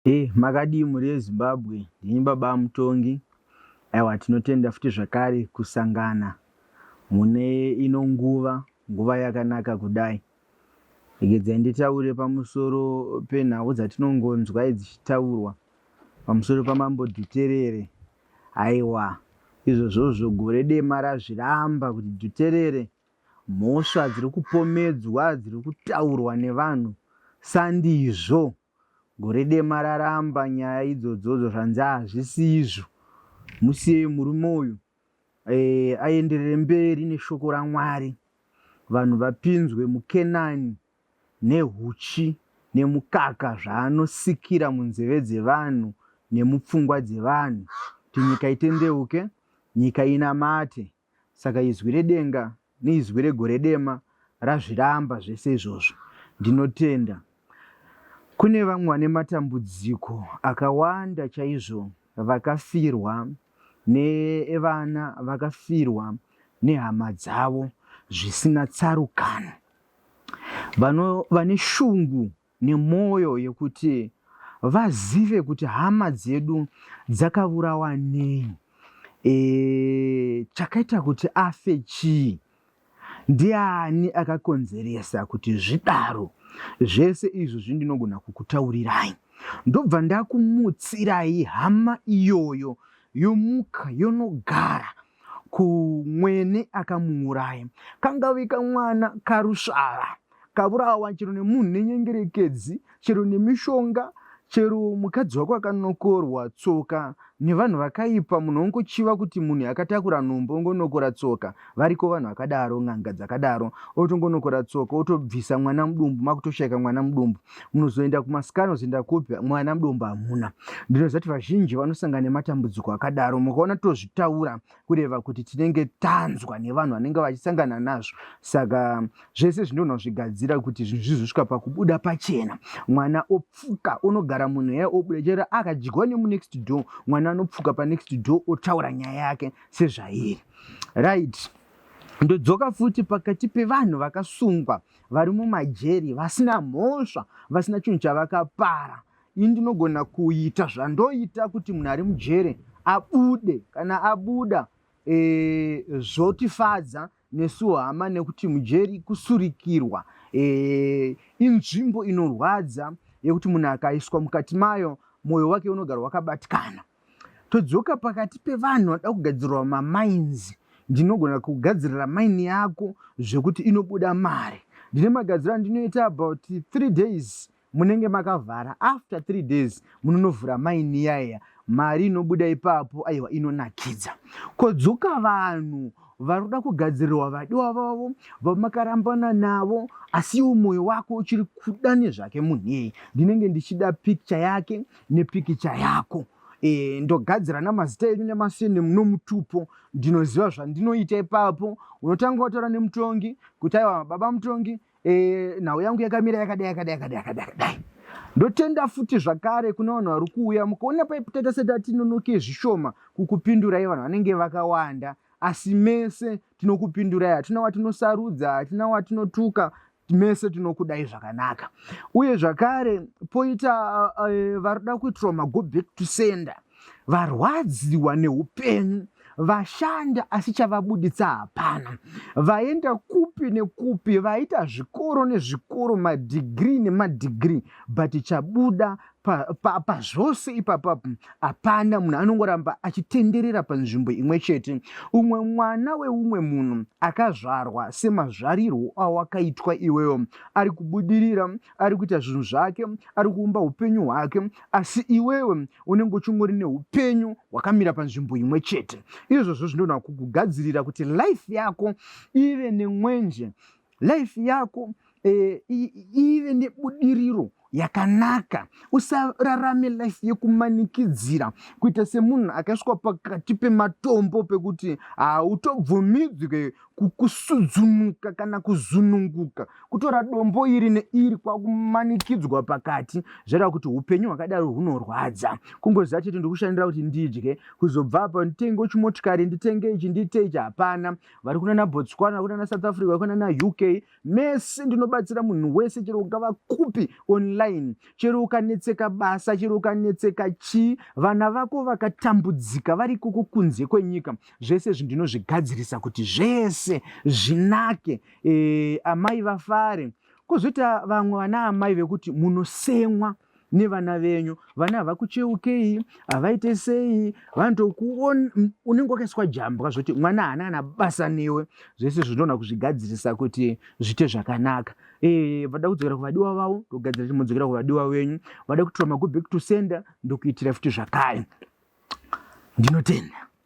Eh, makadii mhuri yeZimbabwe, ndini baba Mutongi. Aiwa, tinotenda futi zvakare kusangana mune ino nguva, nguva yakanaka kudai. Regedzai nditaure pamusoro penhau dzatinongonzwa dzichitaurwa pamusoro paMambo Dhuterere. Aiwa, izvozvozvo gore dema razviramba kuti Dhuterere mhosva dziri kupomedzwa dziri kutaurwa nevanhu sandizvo. Gore dema raramba nyaya idzodzodzo zvanzi hazvisi izvo. Musiyei murume uyu e, aenderere mberi neshoko raMwari. Vanhu vapinzwe muKenani nehuchi nemukaka zvaanosikira munzeve dzevanhu nemupfungwa dzevanhu kuti nyika itendeuke, nyika inamate. Saka izwi redenga neizwi regore dema razviramba zvese izvozvo. Ndinotenda. Kune vamwe vane matambudziko akawanda chaizvo vakafirwa nevana vakafirwa nehama dzavo zvisina tsarukano. Vano, vane shungu nemwoyo yekuti vazive kuti hama dzedu dzakavurawa nei. E, chakaita kuti afe chii? Ndiani akakonzeresa kuti zvidaro? Zvese izvozvi ndinogona kukutaurirai. Ndobva ndakumutsirai hama iyoyo yomuka yonogara kumwene akamuuraya. Kangave kamwana karusvava kavurawa chero nemunhu nenyengerekedzi chero nemishonga chero mukadzi wako akanokorwa tsoka nevanhu vakaipa munhu ongochiva kuti munhu akatakura nhumbu ongonokora tsoka variko vanhu vakadaro n'anga dzakadaro otongonokora tsoka otobvisa mwana mudumbu makutoshaika mwana mudumbu munozoenda kumasikana ozoenda kupi mwana mudumbu hamuna ndinoziva kuti vazhinji vanosangana nematambudziko akadaro mukaona tozvitaura kureva kuti tinenge tanzwa nevanhu vanenge vachisangana nazvo saka zvese zvinogona kuzvigadzira kuti zvinhu zvizosvika pakubuda pachena mwana opfuka unogara munhu yaye obuda chero akadyiwa nemunext door mwana anopfuka panext door otaura nyaya yake sezvairi right ndodzoka futi pakati pevanhu vakasungwa vari mumajeri vasina mhosva vasina chinhu chavakapara ini ndinogona kuita zvandoita kuti munhu ari mujere abude kana abuda e, zvotifadza nesuwo hama nekuti mujeri kusurikirwa e, inzvimbo inorwadza yekuti munhu akaiswa mukati mayo mwoyo wake unogara wakabatikana todzoka pakati pevanhu vanoda kugadzirirwa mamainzi ndinogona kugadzirira maini yako zvekuti inobuda mari ndine magadziro andinoita about three days munenge makavhara after three days munonovhura maini iyaiya mari inobuda ipapo aiwa inonakidza kodzoka vanhu vari kuda kugadzirirwa vadiwa vavo vamakarambana navo asi iwo mwoyo wako uchiri kuda nezvake munhu iyeye ndinenge ndichida pikicha yake nepikicha yako e, ndogadzira namazita enyu nemasene nomutupo ndinoziva zvandinoita ipapo unotanga wataura nemutongi kuti aiwa baba mutongi e, nhau yangu yakamira yakadai yakadai yakadai yakadai yakadai ndotenda futi zvakare kune vanhu vari kuuya mukaona paitaita setatinonoke zvishoma kukupindurai vanhu vanenge vakawanda asi mese tinokupindurai hatina watinosarudza hatina watinotuka mese tinokudai zvakanaka uye zvakare poita uh, varikuda kuitirwa mago back to sender varwadziwa neupenyu vashanda asi chavabuditsa hapana vaenda kupi nekupi vaita zvikoro nezvikoro madhigiri nemadhigiri but chabuda pazvose pa, pa ipapapo hapana munhu anongoramba achitenderera panzvimbo imwe chete umwe mwana weumwe munhu akazvarwa semazvarirwo awakaitwa iwewo ari kubudirira ari kuita zvinhu zvake ari kuumba upenyu hwake asi iwewe unenge uchingori neupenyu hwakamira panzvimbo imwe chete izvozvo zvinogona kukugadzirira kuti life yako ive nemwenje life yako e, ive nebudiriro yakanaka usararame life yekumanikidzira kuita semunhu akaiswa pakati pematombo pekuti hautobvumidzwe. Kusudzunuka kana kuzununguka kutora dombo iri neiri kwakumanikidzwa pakati, zvoreva kuti upenyu hwakadaro hunorwadza. Kungoziva chete ndikushandira kuti ndidye, kuzobva apa nditenge chimotikari, nditenge ichi, ndiite ichi, hapana. Vari kunana Botswana, kunana South Africa, kunana UK, mese ndinobatsira munhu wese, chero ukava kupi online, chero ukanetseka basa, chero ukanetseka chii, vana vako vakatambudzika vari ikoko kunze kwenyika, zvese izvi ndinozvigadzirisa kuti zvese zvinake, amai vafare. Kwozoita vamwe vana amai vekuti munosemwa nevana venyu, vana havakucheukei, havaite sei, vanotokuona unenge wakaiswa jambwa zvoti mwana haana kana basa newe. Zvese zvinoona kuzvigadzirisa kuti zviite zvakanaka. Vada kudzokera kuvadiwa vavo, ndogadzira kuti mudzokera kuvadiwa venyu. Vada kutora mago back to sender, ndokuitira futi zvakare. Ndinotenda.